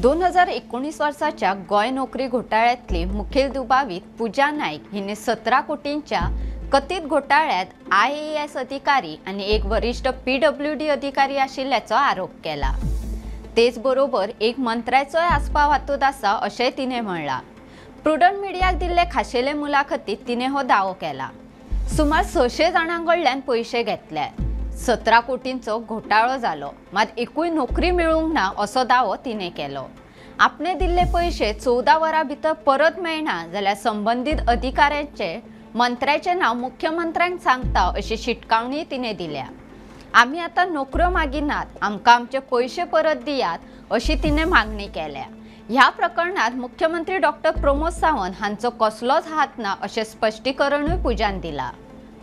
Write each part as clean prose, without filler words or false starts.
2019 वर्साच्या गोंय नोकरी घोटाळ्यांतली मुखेल दुबावीत पूजा नायक हिने 17 कोटींच्या कथित घोटाळ्यात IAS अधिकारी आणि एक वरिष्ठ PWD अधिकारी आशिल्ल्याचो आरोप केला। तेच बरोबर एक मंत्र्याचोय आस्पाव हातूंत आसा अशेंय तिने म्हणलां। प्रुडंट मिडियाक दिल्ले खाशेले मुलाखतीत तिने हो दावो केला। सुमार 600 जाणां कडल्यान पयशे घेतले, 17 कोटींचो घोटाळो जालो, मात एकूय नोकरी मेळूंक ना असो दावो तिने केलो। आपणे दिल्ले पयशे 14 वरां भितर परत मेळना जाल्यार संबंदीत अधिकाऱ्यांचे मंत्र्याचें नांव मुख्यमंत्र्यांक सांगता अशी शिटकावणी तिने दिल्या। आमी आतां नोकऱ्यो मागिनात, आमकां आमचे पयशे परत दियात अशी तिने मागणी केल्या। ह्या प्रकरणात मुख्यमंत्री डॉक्टर प्रमोद सावंत हांचो कसलोच हात ना अशें स्पश्टीकरणूय पूजान दिलां।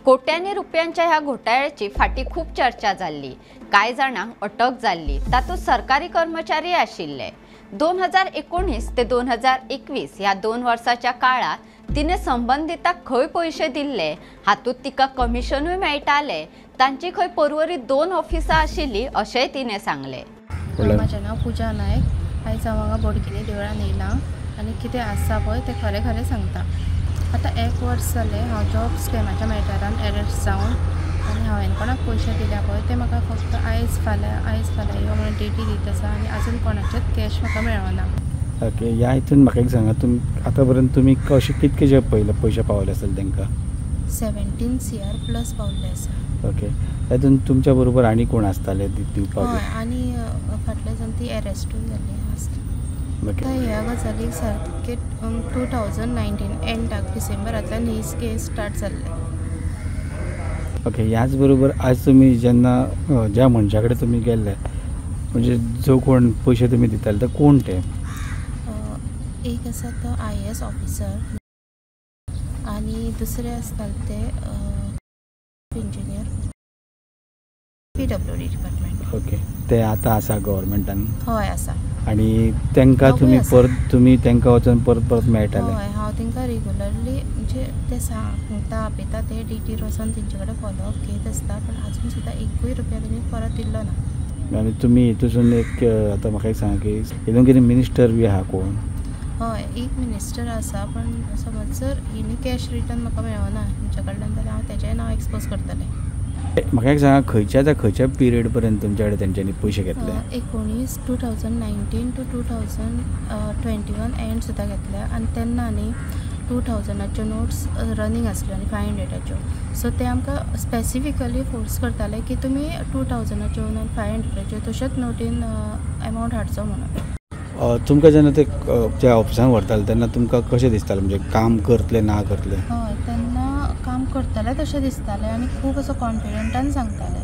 कोट्यांनी रुपयांच्या ह्या घोटाळ्याची फाटी खूब चर्चा जाल्ली, कांय जाणांक अटक जाल्ली, तातूंत सरकारी कर्मचारी आशिल्ले। 2019 ते 2021 ह्या 2 वर्साच्या काळात तिने संबंधिताक खंय पयशे दिल्ले, हातूंत तिका कमिशनूय मेळटाले, तांची खंय पर्वरी 2 ऑफिसां आशिल्लीं अशेंय तिने सांगलें। म्हाजें नांव पूजा नायक। आयज हांव हांगा बोडगिणी देवळान येयलां आनी कितें आसा पळय तें खरें खरें सांगता। आतां 1 वर्स जालें हांव जॉब स्कॅमाच्या मॅटरान एरेस्ट जावन आनी हांवें कोणाक पयशे दिल्या पळय ते म्हाका फक्त आयज फाल्यां आयज फाल्यां यो म्हणून डेटी दीत आसा आनी आजून कोणाचेच कॅश म्हाका मेळना। ओके, ह्या हितून म्हाका एक सांगा, तुमी आतां पर्यंत तुमी कशे कितके जे पयले पयशे पावले आसतले तांकां? 17 CR plus पावल्ले आसा। ओके, तातूंत तुमच्या बरोबर आनी कोण आसताले दिवपाक? हय, आनी फाटल्यान ती एरेस्टूय जाल्ली आसता। आतां ह्या गजालीक सारकें 2019 एंडाक डिसेंबरांतल्यान ही केस स्टार्ट जाल्ली। ओके, ह्याच बरोबर आज तुमी जेन्ना ज्या मनशा कडेन तुमी गेल्ले, म्हणजे जो कोण पयशे तुमी दिताले ते कोण ते? एक आसा तो IAS officer आनी दुसरे आसताले ते इंजिनियर PWD department. Okay, ते आतां आसा गव्हर्मेंटान? हय आसा। आनी तांकां तुमी परत तुमी तांकां वचून परत परत मेळटाले? हय, हांव तांकां रेगुलरली म्हणजे ते सांगता आपयता ते डेटीर वचून तेंचे कडेन फॉलोअप घेत आसता, पण आजून सुद्दां 1 रुपया तेणी परत दिल्लो ना। आनी तुमी हितून एक आतां म्हाका एक सांगा की हितून कितें मिनिस्टर बी आहा कोण? हय, एक मिनिस्टर आसा, पण समज जर हिणी कॅश रिटर्न म्हाका मेळना हेंच्या कडल्यान जाल्यार हांव तेजेंय नांव एक्सपोज करतलें। म्हाका एक सांगा, खंयच्या त्या खंयच्या पिरियड पर्यंत तुमच्या कडेन तेंच्यांनी पयशे घेतले? 2019 टू 2021 एंड सुद्दां घेतले आनी तेन्ना न्ही 2000च्यो नोट्स रनींग आसल्यो आनी 500च्यो, सो ते आमकां स्पेसिफिकली फोर्स करताले की तुमी 2000च्यो आनी 500च्यो तश्योच नोटीन एमावंट हाडचो म्हणून। तुमकां जेन्ना ते ज्या ऑफिसान व्हरताले तेन्ना तुमकां कशें दिसतालें, म्हणजे काम करतले ना करतले? हय, तेन्ना काम करतले तशें दिसतालें आनी खूब असो कॉन्फिडंटान सांगताले।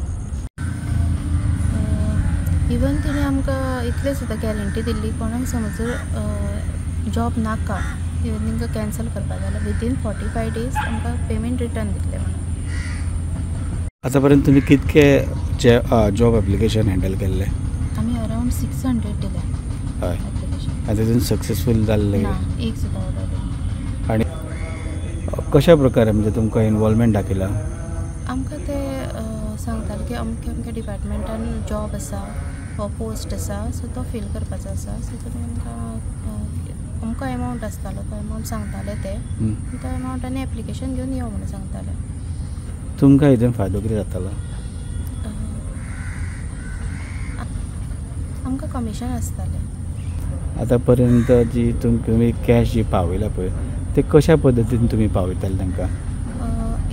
इवन तिणें आमकां इतलें सुद्दां गॅरंटी दिल्ली कोणाक समज जॉब नाका इवन तांकां कॅन्सल करपाक जाल्यार विदीन 45 डेज आमकां पेमेंट रिटर्न दितले म्हणून। आतां पर्यंत तुमी कितके जॉब एप्लिकेशन हँडल केल्ले? आमी अरावंड 600 दिले। हय, आनी तितून सक्सेसफूल जाल्ले? ना, एक सुद्दां ऑर्डर। आनी कशा प्रकारे म्हणजे तुमकां इनवॉल्वमेंट दाखयला? आमकां ते सांगताले की अमके अमके डिपार्टमेंटान जॉब आसा हो पोस्ट आसा, सो तो फील करपाचो आसा, सो तुमी आमकां अमको एमावंट आसतालो तो एमावंट सांगताले ते, तो एमावंट आनी एप्लिकेशन घेवन यो म्हणून सांगताले। तुमकां हितून फायदो कितें जातालो? आमकां कमिशन आसतालें। आतां पर्यंत जी तुमी कॅश जी पावयला पळय ते कशा पद्दतीन तुमी पावयताले तांकां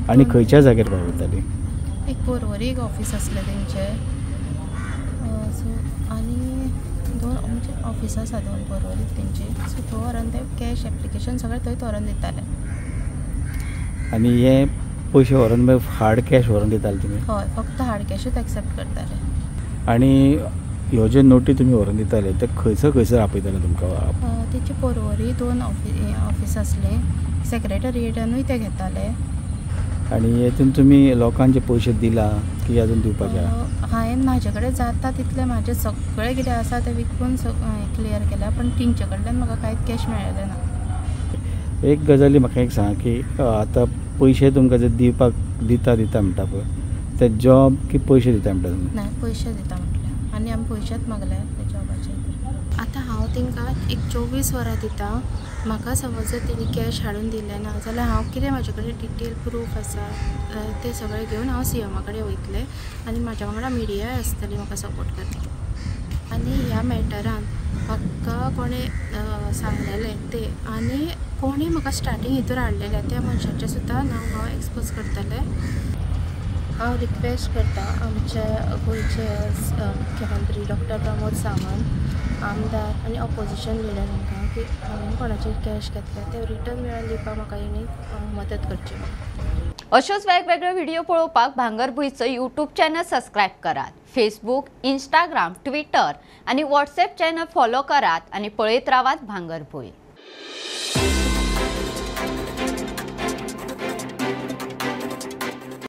आनी खंयच्या जाग्यार पावयताली? एक पर्वरी एक ऑफीस आसलें तेंचें, सो आनी 2 म्हणजे ऑफिस आसा 2 पर्वरीक तेंची, सो थंय व्हरोन ते कॅश एप्लिकेशन सगळें थंयच व्हरोन दिताले। आनी हे पयशे व्हरोन मागीर हार्ड कॅश व्हरोन दिताले तुमी? हय, फक्त हार्ड कॅशूच एक्सेप्ट करताले। आनी ह्यो ज्यो नोटी तुमी व्हरोन दिताले ते खंयसर खंयसर आपयताले तुमकां? तेची पर्वरी 2 ऑफिस आसले, सेक्रेटरिएटानूय ते घेताले। आनी हेतून तुमी लोकांचे पयशे दिला की अजून दिवपाचे? हांवें म्हाजे कडेन जाता तितलें म्हाजें सगळें कितें आसा तें विकून क्लियर केलां, पण तेंचे कडल्यान म्हाका कांयच कॅश मेळ्ळें ना। एक गजाली म्हाका एक सांगा की आतां पयशे तुमकां जे दिवपाक दिता दिता म्हणटा पळय ते जॉब की पयशे दिता म्हणटा तुमी? ना, पयशे दिता म्हटलें आनी आमी पयशेच मागले ते जॉबाचे। आतां हांव तांकां एक 24 वरां दिता. म्हाका समज जर तेणी कॅश हाडून दिलें ना जाल्यार हांव कितें म्हाजे कडेन डिटेल प्रूफ आसा ते सगळें घेवन हांव सीएमा कडेन वयतलें आनी म्हाज्या वांगडा मिडियाय आसतली म्हाका सपोर्ट करपाक. आनी ह्या मॅटरान म्हाका कोणें सांगलेलें तें आनी कोणी म्हाका स्टार्टींग हितूर हाडलेलें त्या मनशाचें सुद्दां नांव हांव एक्सपोज करतलें. हांव रिक्वेस्ट करता आमचे गोंयचे मुख्यमंत्री डॉक्टर प्रमोद सावंत, आमदार आनी ऑपोजिशन लिडरांक की हांवें कोणाचेर कॅश घेतल्या ते रिटर्न मेळोवन दिवपाक म्हाका हेणी मदत करची. अश्योच वेगवेगळे व्हिडिओ पळोवपाक भांगरभूंयचो यूट्यूब चॅनल सबस्क्रायब करात, फेसबूक, इंस्टाग्राम, ट्विटर आनी व्हॉट्सएप चॅनल फॉलो करात आनी पळयत रावात भांगरभूंय.